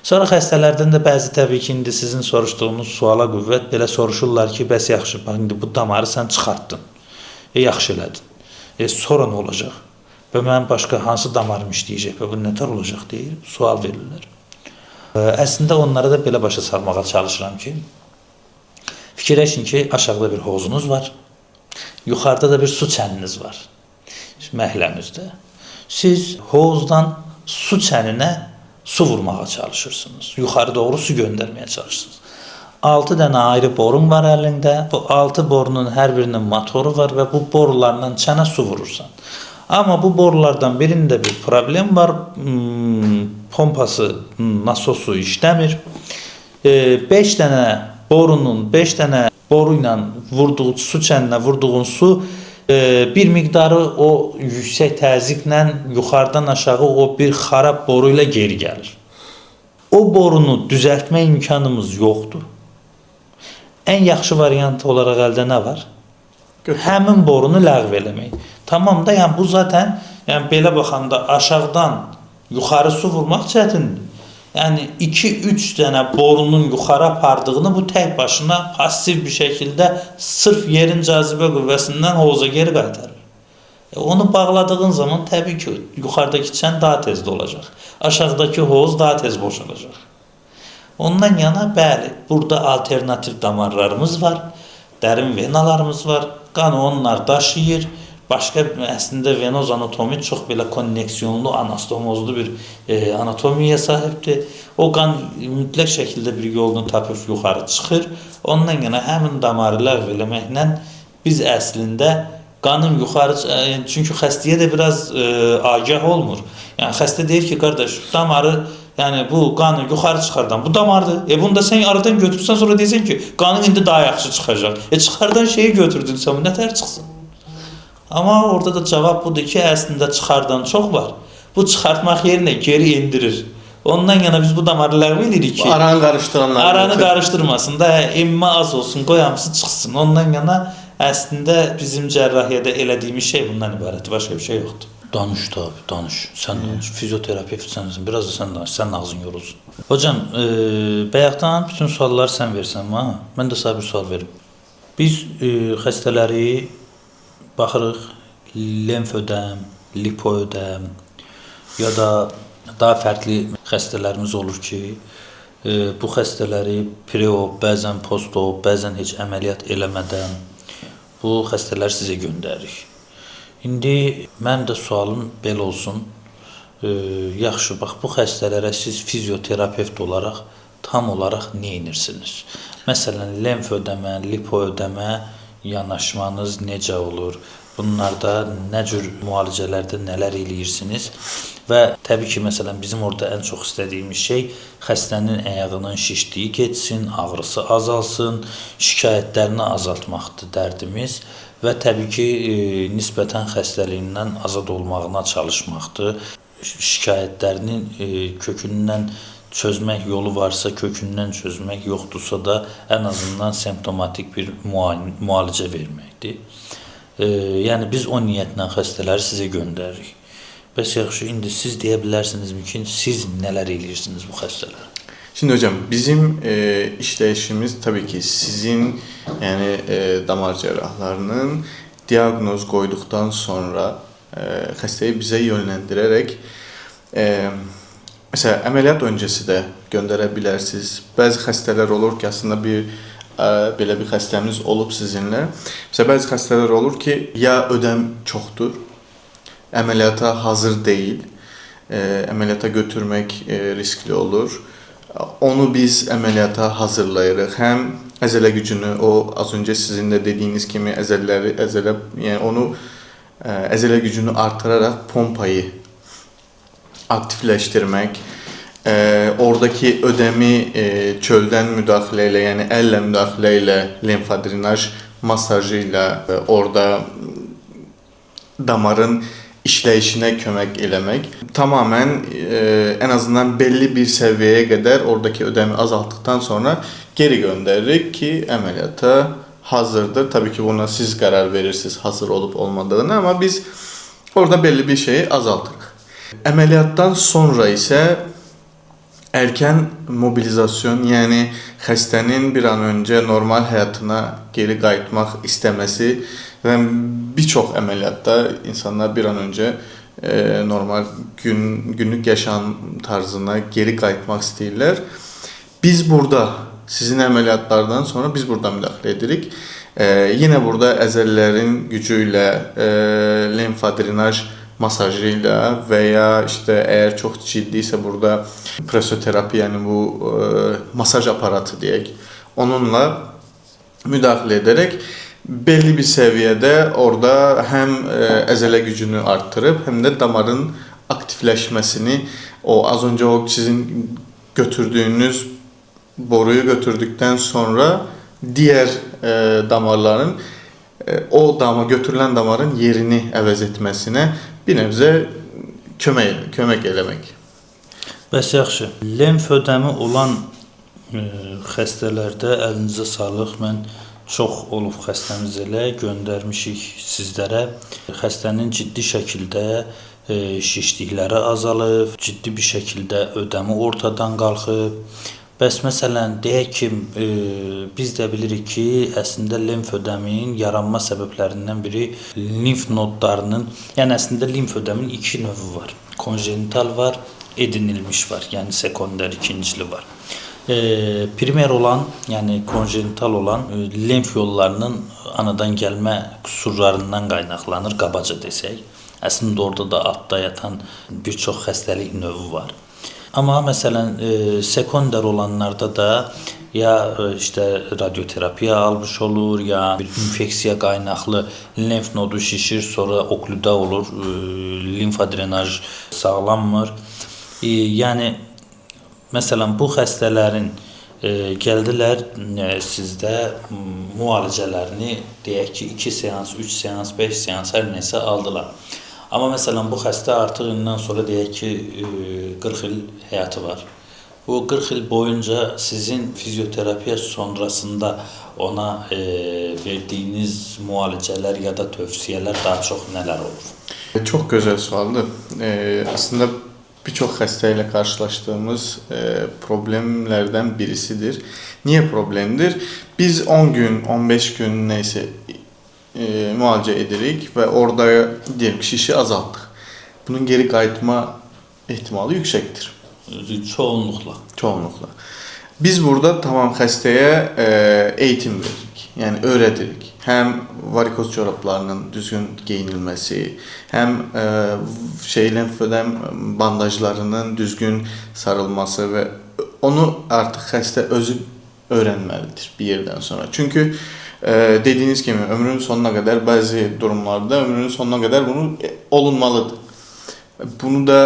S1: Sonra xəstələrdən də bəzi təbii ki, indi sizin soruşduğunuz suala qüvvət belə soruşurlar ki, bəs yaxşı, bax indi bu damarı sən çıxartdın, yaxşı elədin, sonra nə olacaq və mənim başqa hansı damarım işləyəcək və bu nətər olacaq deyir, sual verirlər. Əslində onlara da belə başa salmağa çalışıram ki, fikirləşin ki, aşağıda bir hovuzunuz var, yuxarıda da bir su çəniniz var məhəlləmizdə. Siz hovuzdan su çəninə su vurmağa çalışırsınız, yuxarı doğru su göndərməyə çalışırsınız. 6 dənə ayrı borun var əlində, bu 6 borunun hər birinin motoru var və bu borularla çənə su vurursan. Amma bu borulardan birində bir problem var, pompası, nasosu işləmir. 5 dənə borunun, 5 dənə boru ilə vurduğu, su çəninə vurduğun su bir miqdarı o yüksək təzyiqlə yuxarıdan aşağı o bir xarab boru ilə geri gəlir. O borunu düzəltmə imkanımız yoxdur. Ən yaxşı variant olaraq əldə nə var?
S2: Götür.
S1: Həmin borunu ləğv eləmək. Tamam da, yəni bu zaten, yəni belə baxanda aşağıdan yuxarı su vurmaq çətindir. Yəni 2-3 dənə borunun yuxarı apardığını bu tək başına pasiv bir şəkildə sırf yerin cazibə qüvvəsindən hovuza geri qaytarır. Onu bağladığın zaman təbii ki, yuxarıdakı çən daha tez dolacaq. Aşağıdakı hovuz daha tez boşalacaq. Ondan yana bəli, burada alternativ damarlarımız var, dərin venalarımız var, qanı onlar daşıyır. Başqa əslində venoz anatomi çox belə konneksiyonlu, anastomozlu bir anatomiyaya sahibdir. O qan mütləq şəkildə bir yolunu tapıb yuxarı çıxır. Ondan yana həmin damarı ləğv eləməklə biz əslində qanın yuxarı, çünki xəstəyə də biraz agah olmur. Yəni xəstə deyir ki, qardaş, damarı, yəni bu qanı yuxarı çıxardan bu damardır. Bunu da sən aradan götürsən, sonra deyirsən ki, qanın indi daha yaxşı çıxacaq. Çıxardan şeyi götürdünsə, bu nətər çıxsın? Amma orada da cavab budur ki, əslində çıxardan çox var. Bu çıxartmaq yerinə geri endirir. Ondan yana biz bu damarı ləğv edirik ki,
S2: aranı qarışdıranlar
S1: aranı qarışdırmasın da, emmə az olsun, qoy hamısı çıxsın. Ondan yana əslində bizim cərrahiyyədə elədiyimiz şey bundan ibarətdir, başqa bir şey yoxdur. Danış tabi, danış. Sən danış. Fizioterapevt sənsin, biraz da sən danış, sənin ağzın yorulsun. Hocam, bayaqdan bütün sualları sən versən, ha? Mən də sənə bir sual verim. Biz xəstələri baxırıq, lenf ödəm, lipo ödəm ya da daha fərqli xəstələrimiz olur ki, bu xəstələri preop, bəzən postop, bəzən heç əməliyyat eləmədən bu xəstələri sizə göndəririk. İndi mənim də sualım belə olsun. Yaxşı, bax, bu xəstələrə siz fizioterapevt olaraq tam olaraq nə edirsiniz? Məsələn, lenf ödəmə, lipo ödəmə yanaşmanız necə olur? Bunlarda nə cür müalicələrdə nələr eləyirsiniz? Və təbii ki, məsələn, bizim orada ən çox istədiyimiz şey xəstənin ayağının şişliyi getsin, ağrısı azalsın, şikayətlərini azaltmaqdır dərdimiz və təbii ki, nisbətən xəstəliyindən azad olmağına çalışmaqdır. Şikayətlərinin kökündən çözmək yolu varsa kökündən çözmək, yoxdursa da ən azından semptomatik bir müalicə verməkdir. Yəni biz o niyyətlə xəstələri sizə göndəririk. Bəs yaxşı, indi siz deyə bilərsinizmi ki, siz nələr eləyirsiniz bu xəstələrə?
S2: Şimdi hocam, bizim işləyişimiz tabii ki sizin, yəni damar cərrahlarının diaqnoz qoyduqdan sonra xəstəyi bizə yönləndirərək Mesela əməliyyat öncəsi də göndərə bilərsiniz. Bəzi xəstələr olur ki, aslında bir belə bir xəstəmiz olub sizinlə. Məsələn, bəzi xəstələr olur ki, ya ödəm çoxdur, əməliyyata hazır deyil, əməliyyata götürmək riskli olur. Onu biz əməliyyata hazırlayırıq. Həm əzələ gücünü, o az öncə sizin də dediyiniz kimi əzələləri, əzələ, yəni onu əzələ gücünü artıraraq pompayı aktifləşdirmək, oradakı ödəmi çöldən müdaxilə ilə, yəni əllə müdaxilə ilə, limfadrenaj masajı ilə orada damarın işləyişinə kömək eləmək. Tamamilə ən azından belli bir səviyyəyə qədər oradakı ödəmi azaltdıqdan sonra geri göndəririk ki, əməliyyata hazırdır. Tabii ki, buna siz qərar verirsiniz hazır olub olmadığını, amma biz orada belli bir şeyi azaltırıq. Əməliyyatdan sonra isə erkən mobilizasyon, yəni xəstənin bir an öncə normal həyatına geri qayıtmaq istəməsi və bir çox əməliyyatda insanlar bir an öncə normal günlük yaşam tarzına geri qayıtmaq istəyirlər. Biz burada sizin əməliyyatlardan sonra biz burada müdaxilə edirik. Yenə burada əzələlərin gücü ilə, limfadrenaj masajı ilə və ya işte əgər çox ciddi isə burada pressoterapi, yəni bu masaj aparatı deyək, onunla müdaxilə edərək belli bir səviyyədə orada həm əzələ gücünü arttırıb, həm də damarın aktifləşməsini, o az öncə o sizin götürdüyünüz boruyu götürdükdən sonra digər damarların o dama götürülən damarın yerini əvəz etməsinə bir nebzə kömək eləmək.
S1: Bəs yaxşı, lenf ödəmi olan xəstələrdə əlinizə sağlıq. Mən çox olub xəstəmiz elə göndərmişik sizlərə. Xəstənin ciddi şəkildə şişlikləri azalıb, ciddi bir şəkildə ödəmi ortadan qalxıb. Bəs məsələn, deyək ki, biz də bilirik ki, əslində lenf ödəminin yaranma səbəblərindən biri limf nodlarının, yəni əslində limf ödəminin iki növü var. Konjenital var, edinilmiş var, yəni sekonder, ikincili var. Primer olan, yəni konjenital olan lenf yollarının anadan gəlmə qüsurlarından qaynaqlanır, qabaca desək. Əslində orada da altda yatan bir çox xəstəlik növü var. Amma məsələn, sekonder olanlarda da ya işte radyoterapiya almış olur, ya bir infeksiya qaynaqlı lenf nodu şişir, sonra oklüda olur, limfadrenaj sağlanmır. Yəni məsələn, bu xəstələrin gəldilər sizdə müalicələrini, deyək ki, 2 seans, 3 seans, 5 seans, hər nəsə aldılar. Amma məsələn, bu xəstə artıq indən sonra deyək ki, 40 il həyatı var. Bu 40 il boyunca sizin fizioterapiya sonrasında ona verdiyiniz müalicələr ya da tövsiyələr daha çox nələr olur?
S2: Çox gözəl sualdır. Aslında bir çox xəstə ilə qarşılaşdığımız problemlərdən birisidir. Niyə problemdir? Biz 10 gün, 15 gün nəysə müalicə edirik və orada deyim ki, şişi azaltdıq. Bunun geri qayıtma ehtimalı yüksəkdir.
S1: Çoğunluqla.
S2: Çoğunluqla. Biz burada tamam xəstəyə eğitim veririk, yəni öyrədirik. Həm varikoz çoraplarının düzgün geyinilməsi, həm lenfödəm bandajlarının düzgün sarılması və onu artıq xəstə özü öyrənməlidir bir yerdən sonra. Çünki dediyiniz kimi ömrünün sonuna qədər bəzi durumlarda ömrünün sonuna qədər bunu olunmalıdır. Bunu da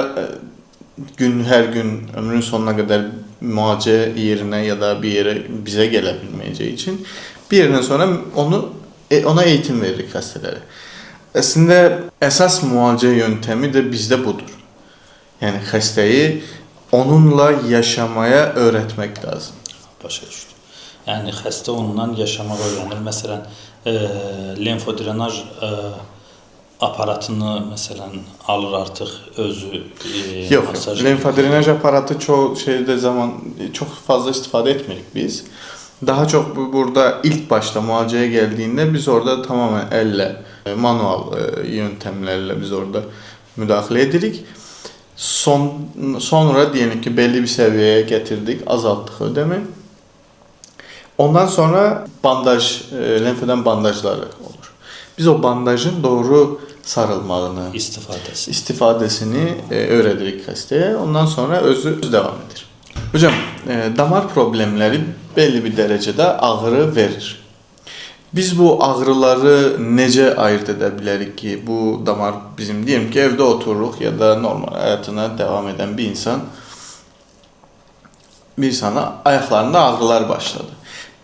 S2: hər gün ömrünün sonuna qədər müalicə yerinə ya da bir yerə bizə gələ bilməyəcəyi üçün bir yerdən sonra ona eğitim veririk xəstələrə. Əslində əsas müalicə yöntəmi də bizdə budur. Yəni xəstəyi onunla yaşamaya öyrətmək lazım.
S1: Başa düşdüm. Yəni xəstə onunla yaşamaq öyrənir. Məsələn, limfodrenaj aparatını məsələn alır artıq özü.
S2: Yox, limfodrenaj aparatı çox şeydə zaman çox fazla istifadə etmirik biz. Daha çox burada ilk başda müalicəyə gəldiyində biz orada tamamilə əllə, manual yöntəmlərlə biz orada müdaxilə edirik. Sonra diyelim ki belli bir səviyyəyə gətirdik, azaltdıq ödemi. Ondan sonra bandaj, lenfödem bandajları olur. Biz o bandajın doğru sarılmağını, istifadəsini öyrədirik xəstəyə. Ondan sonra özü davam edir. Hocam, damar problemləri belli bir dərəcədə ağrı verir. Biz bu ağrıları necə ayırt edə bilərik ki, bu damar bizim, deyim ki, evdə otururuq ya da normal həyatına davam edən bir insan bir insana ayaqlarında ağrılar başladı.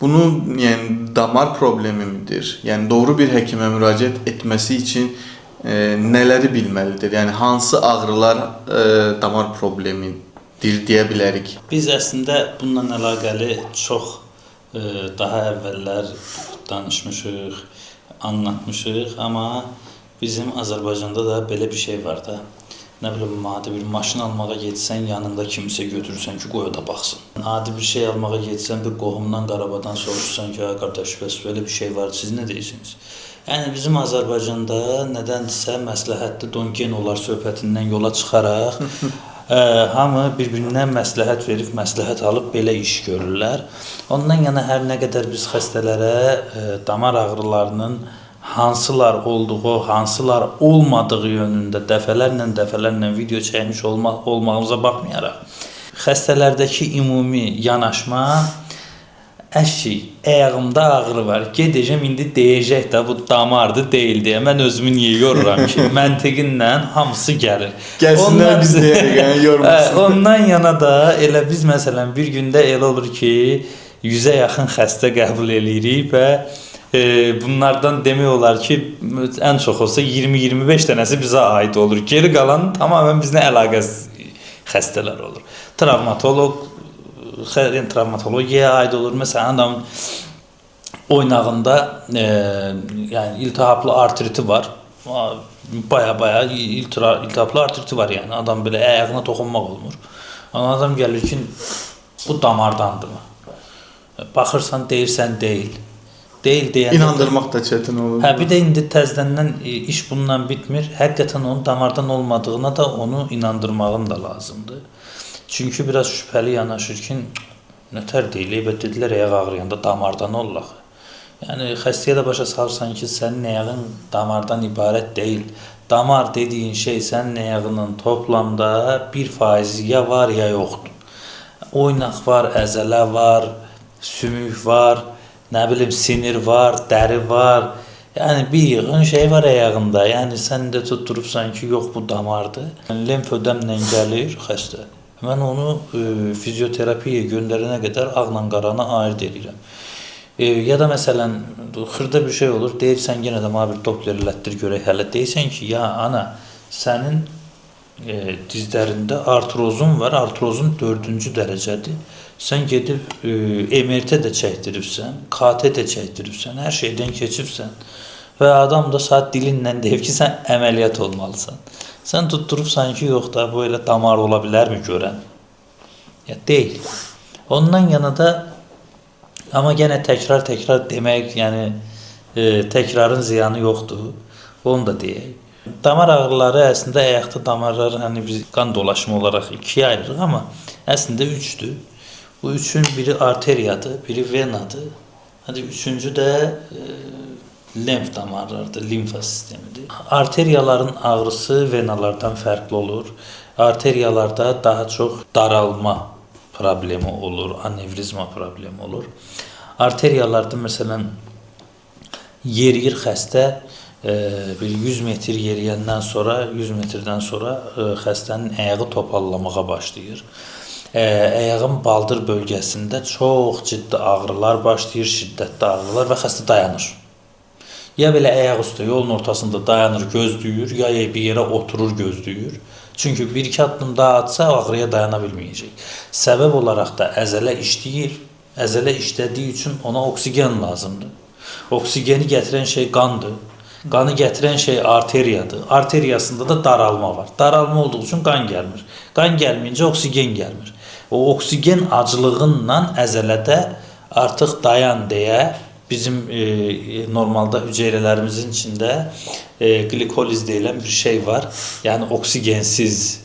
S2: Bunu, yəni damar problemi midir? Yəni doğru bir həkimə müraciət etməsi üçün nələri bilməlidir? Yəni hansı ağrılar damar problemidir deyə bilərik?
S1: Biz əslində bununla əlaqəli çox daha əvvəllər danışmışıq, anlatmışıq, amma bizim Azərbaycanda da belə bir şey var da. Nə bilim, adi bir maşın almağa getsən, yanında kimsə götürürsən ki, qoy o da baxsın. Adi bir şey almağa getsən, bir qohumdan, qarabadan soruşsan ki, qardaş, bəs belə bir şey var, siz nə deyirsiniz? Yəni bizim Azərbaycanda nədənsə məsləhətli dongen olar söhbətindən yola çıxaraq hamı bir-birinə məsləhət verib, məsləhət alıb belə iş görürlər. Ondan yana hər nə qədər biz xəstələrə damar ağrılarının hansılar olduğu, hansılar olmadığı yönündə dəfələrlə video çəkmiş olmağımıza baxmayaraq, xəstələrdəki ümumi yanaşma, əşi, ayağımda ağrı var, gedəcəm indi deyəcək də bu damardır, deyil deyə. Mən özümü niyə yoruram ki? Məntiqinlə hamısı gəlir.
S2: Gəlsinlər biz deyək, yəni yormasın.
S1: Ondan yana da elə biz məsələn bir gündə elə olur ki, 100-ə yaxın xəstə qəbul eləyirik və bunlardan demək olar ki, ən çox olsa 20-25 dənəsi bizə aid olur. Geri qalan tamamilə bizlə əlaqəsiz xəstələr olur. Travmatoloq, travmatologiyaya aid olur. Məsələn, adamın oynağında yəni iltihaplı artriti var. Baya-baya iltihaplı artriti var yəni. Adam belə ayağına toxunmaq olmur. Amma adam gəlir ki, bu damardandır mı? Baxırsan, deyirsən, deyil. Deyil deyəndə
S2: İnandırmaq da çətin olur.
S1: Hə, bir də indi təzdəndən iş bununla bitmir. Həqiqətən onun damardan olmadığına da onu inandırmağın da lazımdır. Çünki biraz şübhəli yanaşır ki, nətər deyilik və dedilər ayaq ağrıyanda damardan olur axı. Yəni xəstəyə də başa salırsan ki, sənin ayağın damardan ibarət deyil. Damar dediyin şey sənin ayağının toplamda 1% ya var ya yoxdur. Oynaq var, əzələ var, sümük var, nə bilim sinir var, dəri var. Yəni bir yığın şey var ayağında. Yəni sən də tutturubsan ki, yox bu damardır. Yəni, lenfödemlə gəlir xəstə. Mən onu fizioterapiyaya göndərənə qədər ağla qaranı ayırd edirəm. Ya da məsələn xırda bir şey olur, deyirsən yenə də mənə bir Doppler elətdir görək hələ. Deyirsən ki, ya ana, sənin dizlərində artrozun var, artrozun 4-cü dərəcədir. Sən gedib MRT də çəkdiribsən, KT də çəkdiribsən, hər şeydən keçibsən və adam da saat dilinlə deyib ki, sən əməliyyat olmalısan. Sən tutturubsan ki, yox da bu elə damar ola bilərmi görən? Ya deyil. Ondan yana da amma yenə təkrar demək, yəni təkrarın ziyanı yoxdur. Onu da deyək. Damar ağrıları əslində ayaqda damarları hani biz qan dolaşımı olaraq ikiyə ayırırıq, amma əslində üçdür. Bu üçün biri arteriyadır, biri venadır. Hadi üçüncü də lenf damarlarıdır, limfa sistemidir. Arteriyaların ağrısı venalardan fərqli olur. Arteriyalarda daha çox daralma problemi olur, anevrizma problemi olur. Arteriyalarda məsələn yeriyir xəstə, bir 100 metr yeriyəndən sonra, 100 metrdən sonra xəstənin ayağı topallamağa başlayır. Ayağın baldır bölgəsində çox ciddi ağrılar başlayır, şiddətli ağrılar və xəstə dayanır. Ya belə ayaq üstə yolun ortasında dayanır, gözləyir, ya bir yerə oturur, gözləyir. Çünki bir-iki addım daha atsa ağrıya dayana bilməyəcək. Səbəb olaraq da əzələ işləyir. Əzələ işlədiyi üçün ona oksigen lazımdır. Oksigeni gətirən şey qandır. Qanı gətirən şey arteriyadır. Arteriyasında da daralma var. Daralma olduğu üçün qan gəlmir. Qan gəlməyincə oksigen gəlmir. O oksigen aclığından əzələdə artıq dayan deyə Bizim normalda hüceyrələrimizin içində qlikoliz deyilən bir şey var. Yəni oksigensiz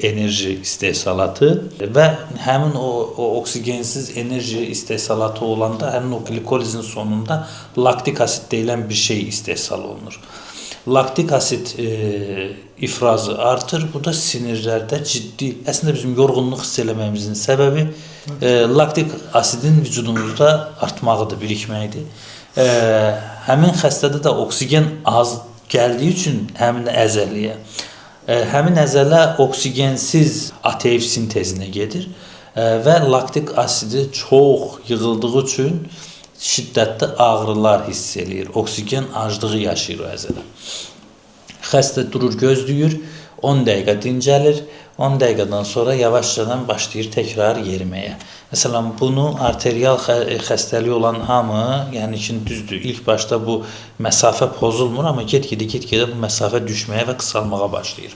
S1: enerji istehsalatı və həmin o oksigensiz enerji istehsalatı olanda həmin o qlikolizin sonunda laktik asid deyilən bir şey istehsal olunur. Laktik asid ifrazı artır. Bu da sinirlərdə ciddi, əslində bizim yorğunluq hiss eləməyimizin səbəbi laktik asidin vücudumuzda artmağıdır, birikməyidir. Həmin xəstədə də oksigen az gəldiyi üçün həmin əzələyə, həmin əzələ oksigensiz ATF sintezinə gedir və laktik asidi çox yığıldığı üçün şiddətli ağrılar hiss eləyir. Oksigen aclığı yaşayır o əzələ. Xəstə durur, gözləyir, 10 dəqiqə dincəlir, 10 dəqiqədən sonra yavaşcadan başlayır təkrar yeriməyə. Məsələn, bunu arterial xəstəliyi olan hamı, yəni ki, düzdür, ilk başda bu məsafə pozulmur, amma get-gedə bu məsafə düşməyə və qısalmağa başlayır.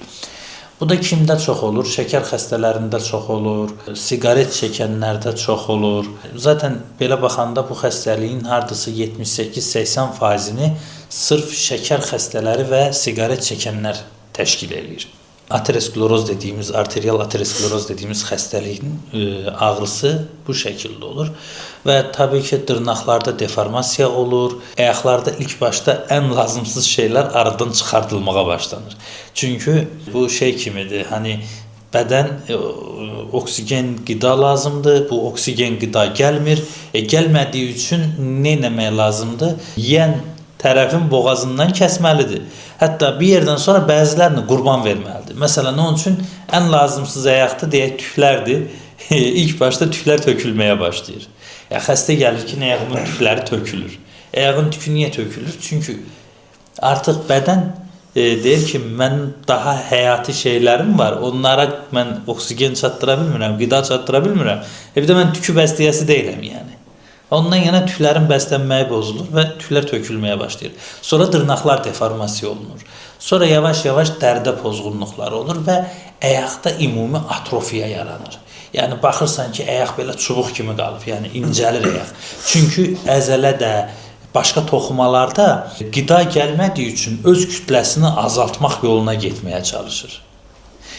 S1: Bu da kimdə çox olur? Şəkər xəstələrində çox olur, siqaret çəkənlərdə çox olur. Zaten belə baxanda bu xəstəliyin hardasa 78-80%-ni sırf şəkər xəstələri və siqaret çəkənlər təşkil eləyir. Ateroskleroz dediyimiz, arterial ateroskleroz dediyimiz xəstəliyin ağrısı bu şəkildə olur. Və təbii ki, dırnaqlarda deformasiya olur. Ayaqlarda ilk başda ən lazımsız şeylər aradan çıxardılmağa başlanır. Çünki bu şey kimidir, hani bədən oksigen qida lazımdır, bu oksigen qida gəlmir. Gəlmədiyi üçün nə etmək lazımdır? Yiyən tərəfin boğazından kəsməlidir. Hətta bir yerdən sonra bəzilərini qurban verməlidir. Məsələn, onun üçün ən lazımsız ayaqda deyək tüklərdir. İlk başda tüklər tökülməyə başlayır. Ya, xəstə gəlir ki, ayağımın tükləri tökülür. Ayağın tükü niyə tökülür? Çünki artıq bədən deyir ki, mənim daha həyati şeylərim var. Onlara mən oksigen çatdıra bilmirəm, qida çatdıra bilmirəm. Bir də mən tükü bəsləyəsi deyiləm yəni. Ondan yana tüklərin bəslənməyi bozulur və tüklər tökülməyə başlayır. Sonra dırnaqlar deformasiya olunur. Sonra yavaş-yavaş dərdə pozğunluqları olur və ayaqda ümumi atrofiya yaranır. Yəni baxırsan ki, ayaq belə çubuq kimi qalıb, yəni incəlir ayaq. Çünki əzələ də başqa toxumalarda qida gəlmədiyi üçün öz kütləsini azaltmaq yoluna getməyə çalışır.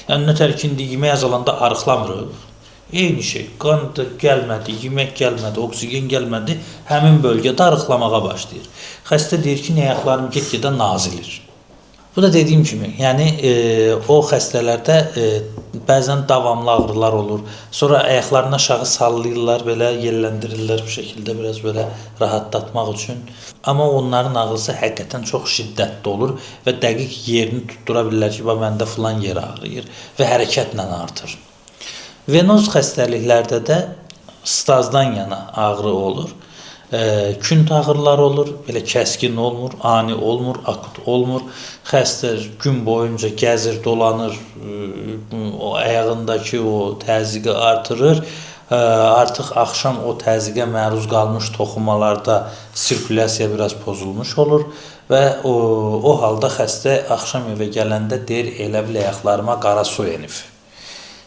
S1: Yəni nətər ki, indi yemək azalanda arıqlamırıq. Eyni şey, qan da gəlmədi, yemək gəlmədi, oksigen gəlmədi, həmin bölgədə arıqlamağa başlayır. Xəstə deyir ki, ayaqlarım get-gedə nazilir. Bu da dediyim kimi, yəni o xəstələrdə bəzən davamlı ağrılar olur. Sonra ayaqlarını aşağı sallayırlar, belə yelləndirirlər bu şəkildə biraz belə rahatlatmaq üçün. Amma onların ağrısı həqiqətən çox şiddətli olur və dəqiq yerini tutdura bilirlər ki, bax məndə filan yer ağrıyır və hərəkətlə artır. Venoz xəstəliklərdə də stazdan yana ağrı olur. Künd ağrılar olur, belə kəskin olmur, ani olmur, akut olmur. Xəstə gün boyunca gəzir, dolanır, o ayağındakı o təzyiqi artırır. Artıq axşam o təzyiqə məruz qalmış toxumalarda sirkulyasiya biraz pozulmuş olur və o halda xəstə axşam evə gələndə deyir, elə bil ayaqlarıma qara su enib.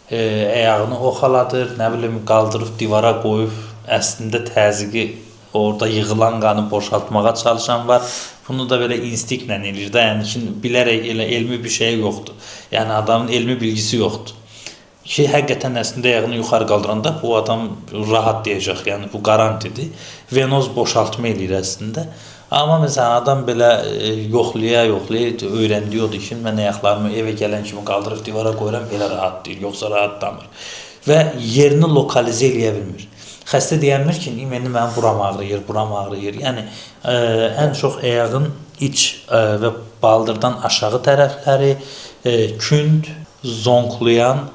S1: Ayağını oxaladır, nə bilim qaldırıb divara qoyub, əslində təzyiqi orada yığılan qanı boşaltmağa çalışan var. Bunu da belə instinktlə eləyir də, yəni ki, bilərək elə elmi bir şey yoxdur. Yəni adamın elmi bilgisi yoxdur. Ki, həqiqətən əslində ayağını yuxarı qaldıranda bu adam rahat deyəcək, yəni bu qarantidir. Venoz boşaltma eləyir əslində. Amma məsələn adam belə yoxlaya öyrəndiyi odur ki, mən ayaqlarımı evə gələn kimi qaldırıb divara qoyuram, belə rahat deyil, yoxsa rahatlamır. Və yerini lokalizə eləyə bilmir. Xəstə deyənmir ki, indi mənim buram ağrıyır, buram ağrıyır. Yəni ən çox ayağın iç və baldırdan aşağı tərəfləri künd, zonqlayan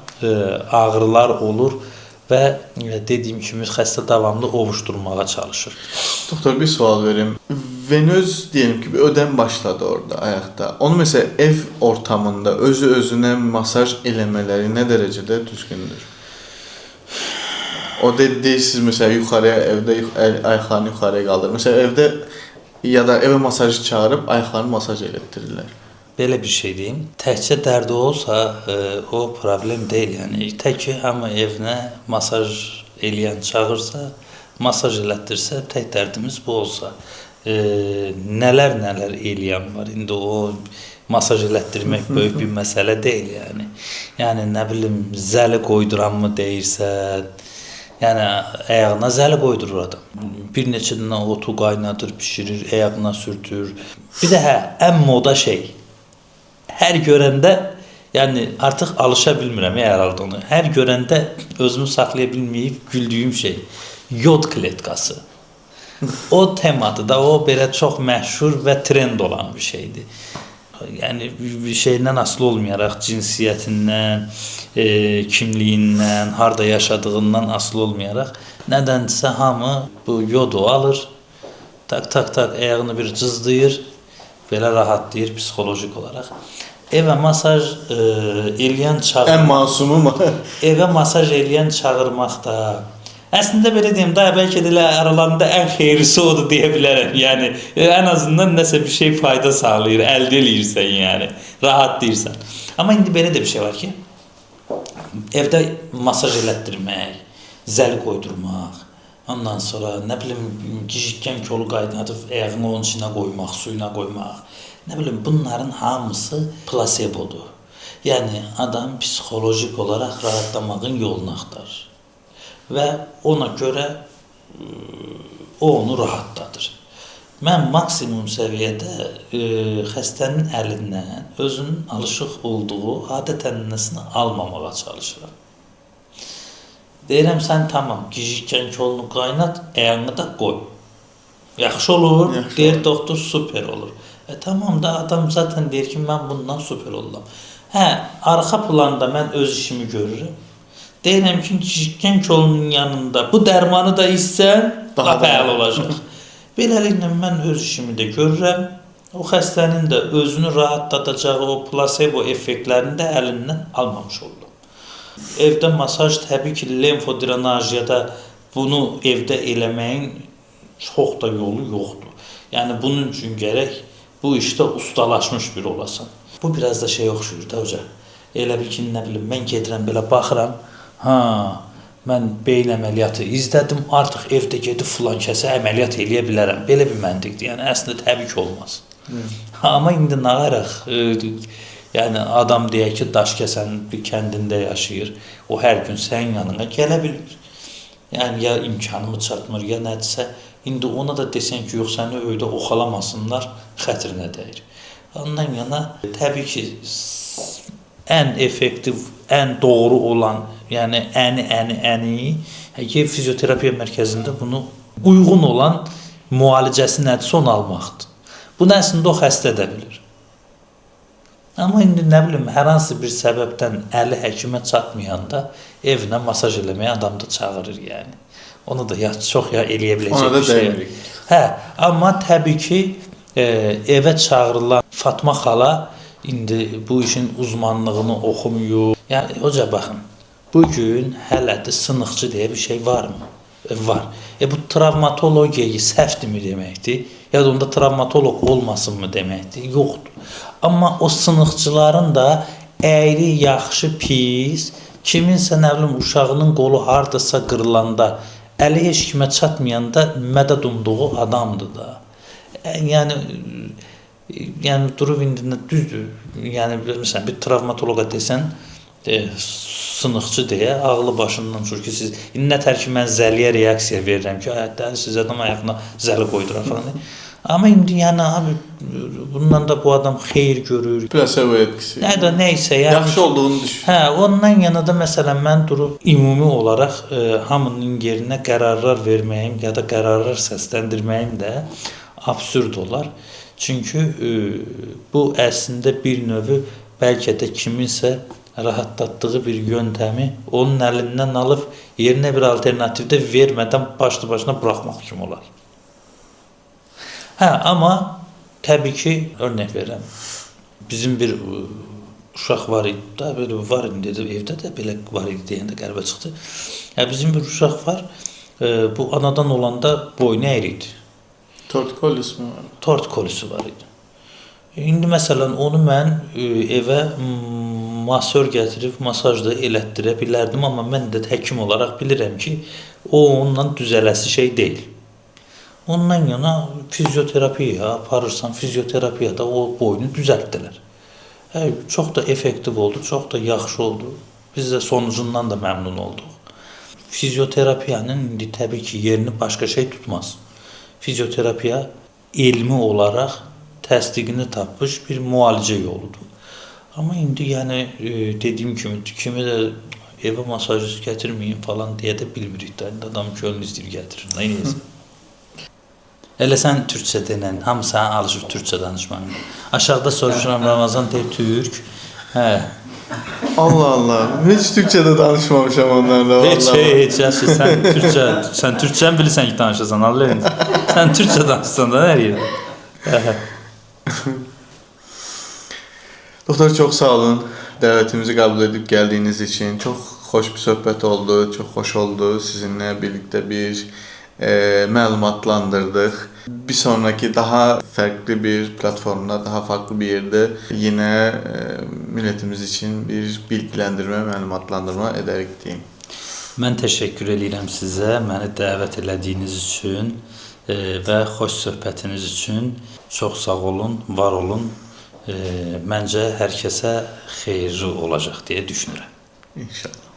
S1: ağrılar olur və dediyim kimi xəstə davamlı ovuşdurmağa çalışır.
S2: Doktor, bir sual verim. Venöz diyelim ki bir ödem başladı orada ayaqda. Onu mesela ev ortamında özü özünə masaj eləmələri nə dərəcədə düzgündür? O deyirsiniz mesela yuxarıya evdə ayaqlarını yuxarıya qaldırır. Mesela evdə ya da evə masajı çağırıb ayaqlarını masaj elətdirirlər.
S1: Belə bir şey deyim. Təkcə dərdi olsa o problem deyil. Yəni tək ki hamı evinə masaj eləyən çağırsa, Masaj elətdirsə, tək dərdimiz bu olsa. Nələr eləyən var. İndi o masaj elətdirmək böyük bir məsələ deyil yəni. Yəni nə bilim zəli qoyduranmı deyirsən, yəni ayağına zəli qoydurur adam. Bir neçə dənə otu qaynadır, bişirir, ayağına sürtür. Bir də hə, ən moda şey. Hər görəndə, yəni artıq alışa bilmirəm hər halda onu. Hər görəndə özümü saxlaya bilməyib güldüyüm şey yod kletkası. O temadır da, o belə çox məşhur və trend olan bir şeydir. Yəni bir şeydən asılı olmayaraq, cinsiyyətindən, kimliyindən, harda yaşadığından asılı olmayaraq, nədənsə hamı bu yodu alır, tak tak tak ayağını bir cızdayır, belə rahatlayır psixolojik olaraq. Evə masaj eləyən çağırmaq.
S2: Ən masumu mu?
S1: Evə masaj eləyən çağırmaq da. Əslində belə deyim də, bəlkə də elə aralarında ən xeyirlisi odur deyə bilərəm. Yəni ən azından nəsə bir şey fayda sağlayır, əldə eləyirsən yəni, rahatlayırsan. Amma indi belə də bir şey var ki, evdə masaj elətdirmək, zəl qoydurmaq, ondan sonra nə bilim gijikkən kolu qaynadıb ayağını onun içinə qoymaq, suyuna qoymaq, nə bilim bunların hamısı plasebodur. Yəni adam psixolojik olaraq rahatlamağın yolunu axtarır. Və ona görə o onu rahatladır. Mən maksimum səviyyədə xəstənin əlindən özünün alışıq olduğu adət-ənənəsini almamağa çalışıram. Deyirəm, sən tamam, gijikkən kolunu qaynat, ayağını da qoy. Yaxşı olur, yaxşı deyir doktor, super olur. Tamam da adam zaten deyir ki, mən bundan super oluram. Hə, arxa planda mən öz işimi görürüm. Deyirəm ki, gijikkən kolunun yanında bu dərmanı da içsən, lap əla olacaq. Beləliklə, mən öz işimi də görürəm. O xəstənin də özünü rahatladacağı o plasebo effektlərini də əlindən almamış oldum. Evdə masaj təbii ki, lemfodrenajyada bunu evdə eləməyin çox da yolu yoxdur. Yəni, bunun üçün gərək bu işdə ustalaşmış bir olasan. Bu biraz da şey oxşuyur da hoca. Elə bil ki, nə bilim, mən gedirəm, belə baxıram. Ha, mən beyin əməliyyatı izlədim, artıq evdə gedib filan kəsə əməliyyat eləyə bilərəm. Belə bir məntiqdir. Yəni, əslində təbii ki, olmaz. Amma indi nə qaraq, yəni adam deyək ki, Daşkəsən bir kəndində yaşayır, o hər gün sənin yanına gələ bilir. Yəni, ya imkanımı çatmır, ya nədirsə, indi ona da desən ki, yox, səni öydə oxalamasınlar, xətrinə dəyir. Ondan yana, təbii ki, ən effektiv, ən doğru olan, yəni əni ki, fizioterapiya mərkəzində bunu uyğun olan müalicəsi nədirsə onu almaqdır. Bunu əslində o xəstə də bilir. Amma indi nə bilim, hər hansı bir səbəbdən əli həkimə çatmayanda evinə masaj eləməyə adam da çağırır yəni. Onu da ya çox ya eləyə biləcək bir şey.
S2: Dəymirik.
S1: Hə, amma təbii ki, evə çağırılan Fatma xala indi bu işin uzmanlığını oxumuyur. Yəni, hoca baxın, bugün hələ də sınıqçı deyə bir şey varmı? Var. Bu travmatologiya səhvdirmi deməkdir? Ya da onda travmatoloq olmasın mı deməkdir? Yoxdur. Amma o sınıqçıların da əyri, yaxşı, pis, kiminsə nə bilim uşağının qolu hardasa qırılanda, əli heç kimə çatmayanda mədəd umduğu adamdır da. Yəni durub indi düzdür. Yəni məsələn bir travmatoloqa desən sınıqçı deyə ağlı başından uçur ki, siz indi nə tər ki mən zəliyə reaksiya verirəm ki, dəli siz adam ayağına zəli qoydurar falan. Amma indi yəni abi bundan da bu adam xeyir görür.
S2: Plasebo etkisi.
S1: Nə də nəysə yəni.
S2: Yaxşı olduğunu düşün.
S1: Hə, ondan yana da məsələn mən durub ümumi olaraq hamının yerinə qərarlar verməyim ya da qərarlar səsləndirməyim də absurd olar. Çünki bu əslində bir növ bəlkə də kiminsə rahatlatdığı bir yöntəmi onun əlindən alıb yerinə bir alternativ də vermədən başlı başına buraxmaq kimi olar. Hə, amma təbii ki, örnək verirəm. Bizim bir uşaq var idi da, belə var idi dedi, evdə də belə var idi deyəndə qəribə çıxdı. Hə, bizim bir uşaq var, bu anadan olanda boynu əyri idi.
S2: Tortkollis mi var?
S1: Tortkollisi var idi. İndi məsələn onu mən evə Masör gətirib masaj da elətdirə bilərdim, amma mən də həkim olaraq bilirəm ki, o onunla düzələsi şey deyil. Ondan yana fizioterapiya aparırsan, fizioterapiyada o boynu düzəltdilər. Hə, çox da effektiv oldu, çox da yaxşı oldu. Biz də sonucundan da məmnun olduq. Fizioterapiyanın indi təbii ki, yerini başqa şey tutmaz. Fizioterapiya elmi olaraq təsdiqini tapmış bir müalicə yoludur. Amma indi yəni dediyim kimi, kimi də evə masajist gətirməyin falan deyə də bilmirik də. İndi adam könlünü istəyir gətirir. Nə edəsən? Elə sən türkcə denən, hamı sənə alışıb türkcə danışmağa. Aşağıda soruşuram, Ramazan deyir türk. Hə.
S2: Allah Allah. Heç Türkçədə danışmamışam onlarla.
S1: Heç, heç, yaxşı, sən türkcə, sən türkcə bilirsən ki, danışasan, Allah eləyir. Sən türkcə danışsan da hər yerdə. Hə.
S2: Doktor, çox sağ olun. Dəvətimizi qəbul edib gəldiyiniz üçün. Çox xoş bir söhbət oldu, çox xoş oldu. Sizinlə birlikdə bir məlumatlandırdıq. Bir sonraki daha fərqli bir platformda, daha farklı bir yerdə yenə millətimiz üçün bir bilgiləndirmə, məlumatlandırma edərik deyim.
S1: Mən təşəkkür eləyirəm sizə, məni dəvət elədiyiniz üçün və xoş söhbətiniz üçün. Çox sağ olun, var olun. Məncə hər kəsə xeyirli olacaq deyə düşünürəm.
S2: İnşallah.